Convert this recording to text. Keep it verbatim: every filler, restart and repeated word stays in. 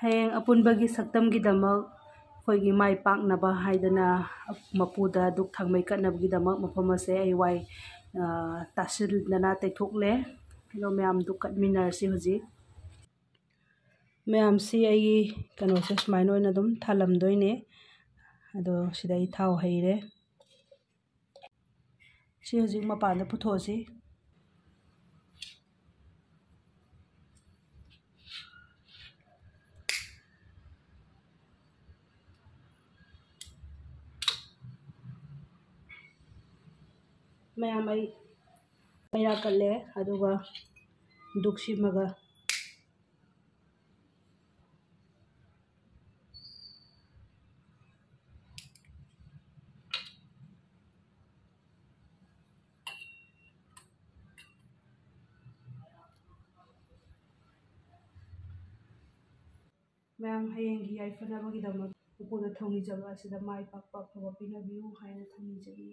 ꯍꯌꯦꯡ ꯑꯄꯨꯟꯕꯒꯤ ꯁꯛꯇꯝꯒꯤꯗꯃꯛ ꯑꯩꯈꯣꯏꯒꯤ ꯃꯥꯏ ꯄꯥꯛꯅꯕ ꯍꯥꯏꯗꯅ ꯃꯄꯨꯗ ꯙꯨꯛ ꯊꯥꯎꯃꯩ ꯀꯠꯅꯕꯒꯤꯗꯃꯛ ꯃꯐꯝ ꯑꯁꯦ ꯑꯩ ꯋꯥꯏ, ꯑ, ꯇꯥꯁꯤꯟꯗꯅ ꯇꯩꯊꯣꯛꯂꯦ꯫ ꯑꯗꯣ ꯃꯌꯥꯝ ꯙꯨꯛ ꯀꯠꯃꯤꯟꯅꯔꯁꯤ ꯍꯧꯖꯤꯛ꯫ ꯃꯌꯥꯝꯁꯤ ꯑꯩꯒꯤ ꯀꯩꯅꯣꯁꯦ ꯁꯨꯃꯥꯏꯅ ꯑꯣꯏꯅ ꯑꯗꯨꯝ ꯊꯥꯜꯂꯝꯗꯣꯏꯅꯦ꯫ ꯑꯗꯣ ꯁꯤꯗ ꯑꯩ ꯊꯥꯎ ꯍꯩꯔꯦ꯫ ꯁꯤ ꯍꯧꯖꯤꯛ ꯃꯄꯥꯟꯗ ꯄꯨꯊꯣꯛꯑꯁꯤ꯫ ꯃꯌꯥꯝ, ꯑꯩ ꯃꯩꯔꯥ ꯀꯠꯂꯦ, ꯑꯗꯨꯒ ꯙꯨꯛ ꯁꯤꯝꯃꯒ ꯃꯌꯥꯝ ꯍꯌꯦꯡꯒꯤ ꯌꯥꯏꯐꯅꯕꯒꯤꯗꯃꯛ ꯎꯀꯨꯗ ꯊꯧꯅꯤꯖꯕ ꯑꯁꯤꯗ ꯃꯥꯏ ꯄꯥꯛꯄ ꯑꯐꯕ ꯄꯤꯅꯕꯤꯌꯨ ꯍꯥꯏꯅ ꯊꯧꯅꯤꯖꯔꯤ꯫